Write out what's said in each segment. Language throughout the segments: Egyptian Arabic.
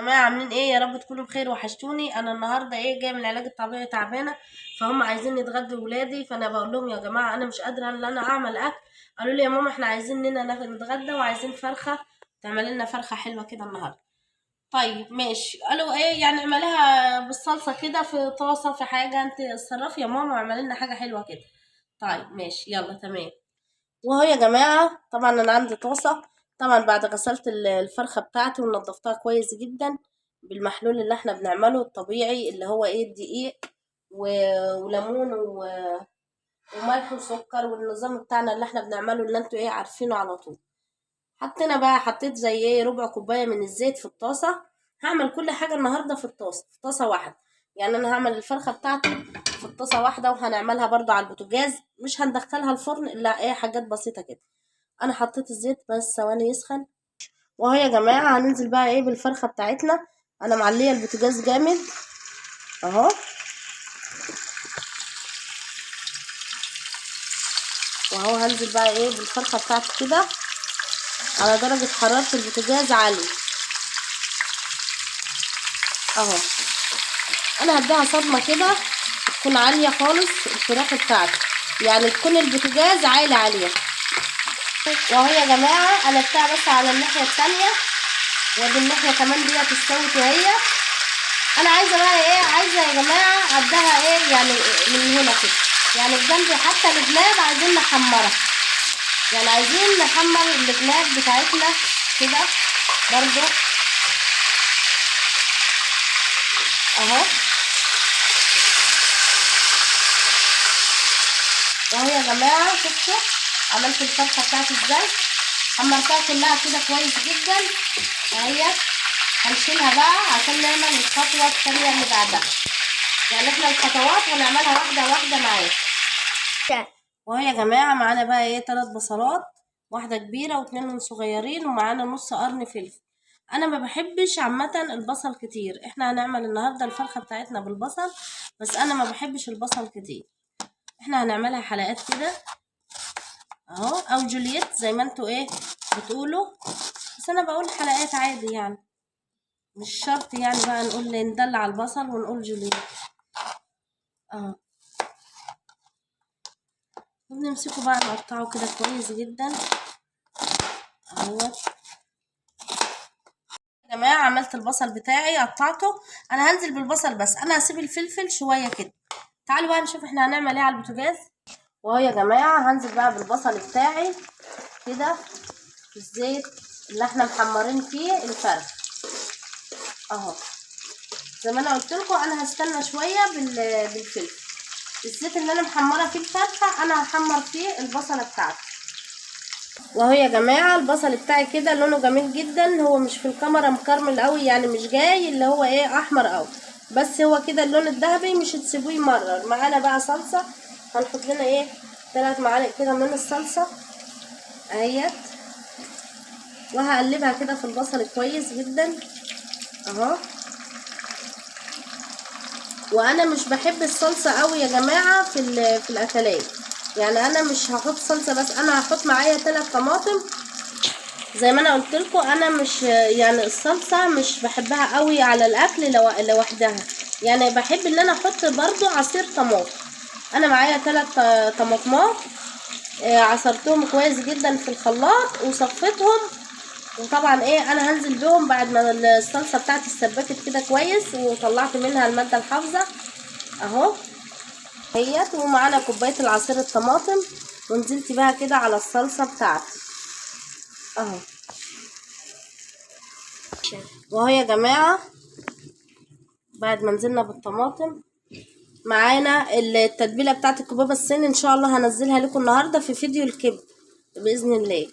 جماعة، عاملين ايه؟ يا رب تكونوا بخير. وحشتوني. انا النهارده ايه جاية من العلاج الطبيعي تعبانة، فهم عايزين يتغدوا ولادي، فانا بقول لهم يا جماعة انا مش قادرة ان انا اعمل اكل. قالوا لي يا ماما احنا عايزين اننا نتغدى وعايزين فرخة، تعمل لنا فرخة حلوة كده النهارده. طيب ماشي. قالوا ايه يعني؟ اعمليها بالصلصه كده في طاسه في حاجة، انت اتصرفي يا ماما واعملي لنا حاجة حلوة كده. طيب ماشي يلا تمام. وهو يا جماعة طبعا انا عندي طاسه، طبعا بعد غسلت الفرخه بتاعتي ونضفتها كويس جدا بالمحلول اللي احنا بنعمله الطبيعي اللي هو ايه، الدقيق وليمون وملح وسكر والنظام بتاعنا اللي احنا بنعمله اللي انتوا ايه عارفينه على طول. حطينا بقى، حطيت زي ايه ربع كوباية من الزيت في الطاسه. هعمل كل حاجة النهارده في الطاسه، في طاسه واحدة. يعني انا هعمل الفرخه بتاعتي في الطاسه واحدة، وهنعملها برضو على البوتاجاز، مش هندخلها الفرن الا ايه حاجات بسيطة كده. انا حطيت الزيت بس ثواني يسخن. وهو يا جماعة هننزل بقى ايه بالفرخه بتاعتنا. انا معليه البوتاجاز جامد اهو، وهو هنزل بقى ايه بالفرخه بتاعتي كده على درجه حرارة البوتاجاز عالية اهو. انا هديها صدمة كده تكون عالية خالص الفراخ بتاعتي، يعني تكون البوتاجاز عالي عالية. وهو يا جماعة انا بتاع بس على الناحية التانية، وادي الناحية كمان دي هتستوي اهي. انا عايزه بقى ايه، عايزه يا جماعة اديها ايه يعني من هنا كده، يعني الجنب حتى الجناب عايزين نحمرها، يعني عايزين نحمر الجناب بتاعتنا كده برضو اهو. وهي يا جماعة شفتوا عملت الفرخه بتاعتي ازاي، حمرتها كلها كده كويس جدا اهي. هنشيلها بقى عشان نعمل الخطوة الثانية اللي بعدها، يعني احنا الخطوات هنعملها واحدة واحدة معاكم. وهي يا جماعة معانا بقى ايه 3 بصلات، واحدة كبيرة واتنين صغيرين، ومعانا نص قرن فلفل. انا ما بحبش عامة البصل كتير، احنا هنعمل النهارده الفرخه بتاعتنا بالبصل، بس انا ما بحبش البصل كتير. احنا هنعملها حلقات كده اهو، او جولييت زي ما انتوا ايه بتقولوا، بس انا بقول حلقات عادي، يعني مش شرط يعني بقى نقول ندلع البصل ونقول جولييت اهو. وبنمسكه بقى نقطعه كده كويس جدا اهوت. يا جماعة عملت البصل بتاعي قطعته، انا هنزل بالبصل بس، انا هسيب الفلفل شوية كده. تعالوا بقى نشوف احنا هنعمل ايه على البوتاجاز. وهو يا جماعة هنزل بقى بالبصل بتاعي كده في الزيت اللي احنا محمرين فيه الفرخ اهو. زي ما انا قلت لكم انا هستنى شوية بالفلفل. الزيت اللي انا محمرة فيه الفرخه انا هحمر فيه البصله بتاعتي. وهو يا جماعة البصل بتاعي كده لونه جميل جدا، هو مش في الكاميرا مكرمل قوي، يعني مش جاي اللي هو ايه احمر قوي، بس هو كده اللون الذهبي، مش تسيبوه يمرر. معانا بقى صلصه، هنحط لنا ايه 3 معالق كده من الصلصه اهيت، وهقلبها كده في البصل كويس جدا اهو. وانا مش بحب الصلصه قوي يا جماعة في الاكلات، يعني انا مش هحط صلصه بس، انا هحط معايا 3 طماطم. زي ما انا قلت لكم انا مش يعني الصلصه مش بحبها قوي على الاكل لوحدها، يعني بحب ان انا احط برضو عصير طماطم. انا معايا 3 طماطمات، عصرتهم كويس جدا في الخلاط وصفيتهم، وطبعا ايه انا هنزل بيهم بعد ما الصلصه بتاعتي اتسبكت كده كويس وطلعت منها المادة الحافظة اهو اهيت. ومعانا كوباية العصير الطماطم، ونزلت بيها كده على الصلصه بتاعتي اهو. وهو يا جماعة بعد ما نزلنا بالطماطم معانا التتبيله بتاعت الكبابه الصيني، ان شاء الله هنزلها لكم النهارده في فيديو الكبد باذن الله.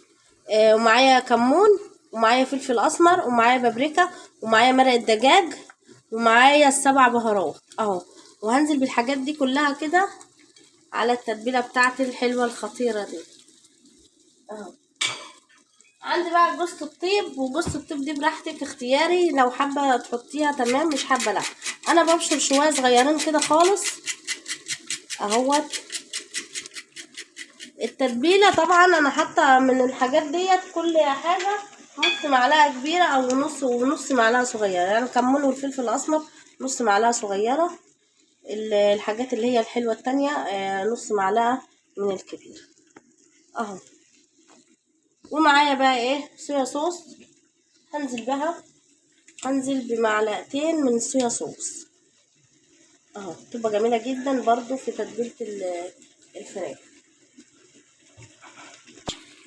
ومعايا كمون، ومعايا فلفل اسمر، ومعايا بابريكا، ومعايا مرق الدجاج، ومعايا ال7 بهارات اهو. وهنزل بالحاجات دي كلها كده على التتبيله بتاعتي الحلوة الخطيرة دي اهو. عندي بقى جوزة الطيب، وجوزة الطيب دي براحتك اختياري، لو حابة تحطيها تمام، مش حابة لا. انا ببشر شوية صغيرين كده خالص اهوت. التتبيله طبعا انا حاطه من الحاجات ديت كل حاجة نص معلقه كبيرة او نص ونص معلقه صغيرة، يعني الكمون والفلفل الاسمر نص معلقه صغيرة، الحاجات اللي هي الحلوة التانية نص معلقه من الكبيرة اهو. ومعايا بقى ايه صويا صوص، هنزل بها، هنزل بمعلقتين من الصويا صوص اهو، تبقى جميلة جدا برضو في تتبيله الفراخ.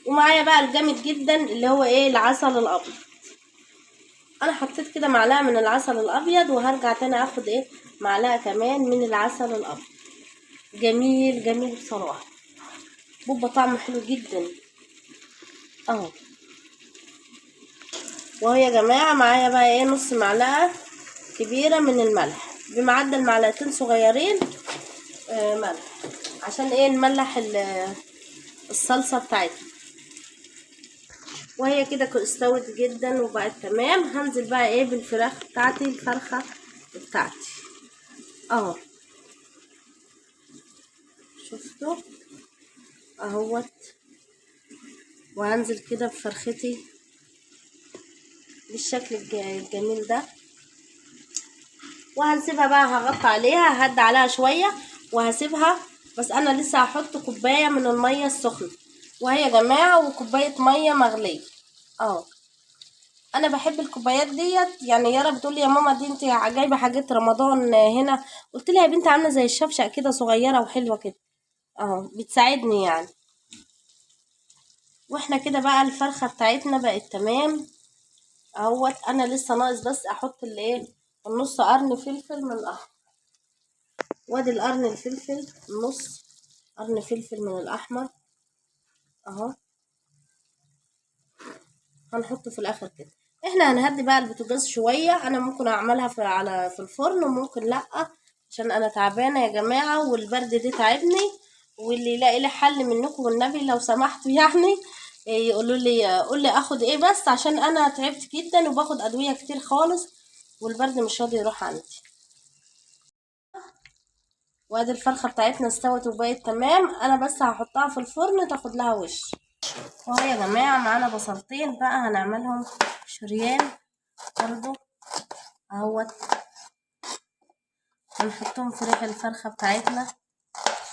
ومعايا بقى الجامد جدا اللي هو ايه العسل الابيض، انا حطيت كده معلقه من العسل الابيض، وهرجع تاني اخد ايه معلقه كمان من العسل الابيض. جميل جميل بصراحة، بيبقى طعمه حلو جدا اهو. وهو يا جماعة معايا بقى ايه نص معلقه كبيرة من الملح، بمعدل معلقتين صغيرين ملح، عشان ايه نملح الصلصه بتاعتنا. وهي كده استوت جدا وبقت تمام. هنزل بقى ايه بالفراخ بتاعتي، الفرخه بتاعتي اهو، شفتوا اهوت. وهنزل كده بفرختي بالشكل الجميل ده، وهنسيبها بقى، هغطي عليها، ههدي عليها شوية وهسيبها. بس انا لسه هحط كوباية من المية السخنة، وهي يا جماعة وكوبايه مية مغليه اهو. انا بحب الكوبايات ديت، يعني يارا بتقول لي يا ماما دي انت جايبه حاجات رمضان هنا، قلت لها يا بنت عامله زي الشفشق كده، صغيرة وحلوه كده اهو، بتساعدني يعني. واحنا كده بقى الفرخه بتاعتنا بقت تمام اهوت. انا لسه ناقص بس احط الايه النص قرن فلفل من الاحمر، وادي القرن الفلفل، نص قرن فلفل من الاحمر اهو، هنحطه في الاخر كده. احنا هنهدي بقى البوتاجاز شوية، انا ممكن اعملها في الفرن وممكن لا، عشان انا تعبانة يا جماعة والبرد دي تعبني. واللي يلاقي لي حل منكم والنبي لو سمحتوا يعني يقولوا لي، قول لي اخد ايه بس، عشان انا تعبت جدا وباخد ادوية كتير خالص والبرد مش راضي يروح عندي. وادي الفرخه بتاعتنا استوت وبقت تمام، انا بس هحطها في الفرن تاخد لها وش. وهي يا جماعة معانا بصلتين بقى هنعملهم شريان برضو اهوت، هنحطهم في ريح الفرخه بتاعتنا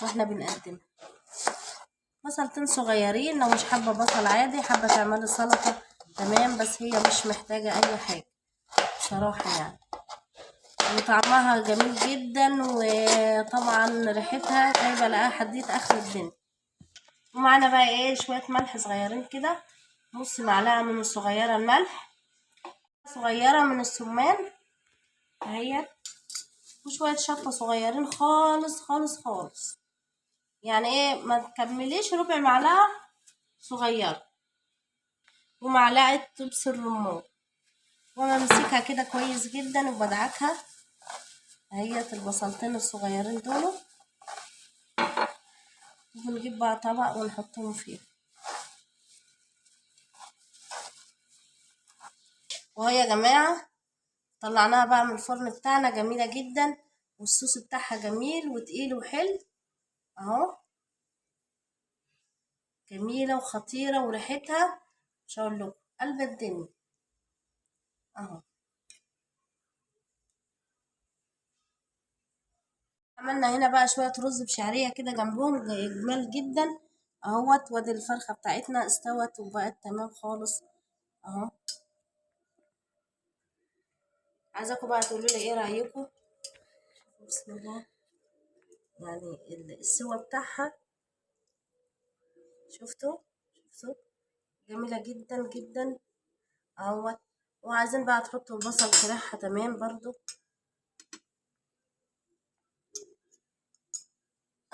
واحنا بنقدمها. بصلتين صغيرين، لو مش حابة بصل عادي، حابة تعملي سلطة تمام، بس هي مش محتاجه اي حاجة بصراحة يعني. وطعمها جميل جدا، وطبعا ريحتها جايبه لها حديت اخر الدنيا. ومعانا بقى ايه شوية ملح صغيرين كده، نص معلقه من الصغيرة الملح، صغيرة من السمان اهي، وشوية شطه صغيرين خالص خالص خالص، يعني ايه ما تكمليش ربع معلقه صغيرة، ومعلقة دبس الرمان. وبمسكها كده كويس جدا وبدعكها اهيت البصلتين الصغيرين دول، وبنجيب بقى طبق ونحطهم فيه. وهي يا جماعة طلعناها بقى من الفرن بتاعنا، جميلة جدا، والصوص بتاعها جميل وتقيل وحلو اهو، جميلة وخطيرة، وريحتها مش هقول لكم قلب الدنيا اهو. عملنا هنا بقى شوية رز بشعريه كده جنبهم، جمال جدا اهوت. وادي الفرخه بتاعتنا استوت وبقت تمام خالص اهو. عايزاكم بقى تقولوا لي ايه رايكم. بسم الله، يعني السوا بتاعها شفتوا جميلة جدا جدا اهوت. وعايزين بقى تحطوا البصل في تمام برضو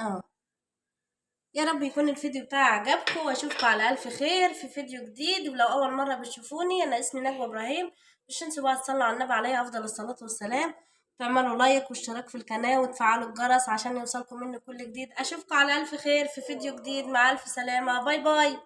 اهو. يا رب يكون الفيديو بتاعي عجبكم، واشوفكم على الف خير في فيديو جديد. ولو اول مرة بتشوفوني، انا اسمي نجوى ابراهيم، مش تنسوا بقى تصلوا على النبي عليه افضل الصلاة والسلام، تعملوا لايك واشتراك في القناة وتفعلوا الجرس عشان يوصلكم مني كل جديد. اشوفكم على الف خير في فيديو جديد، مع الف سلامه، bye bye.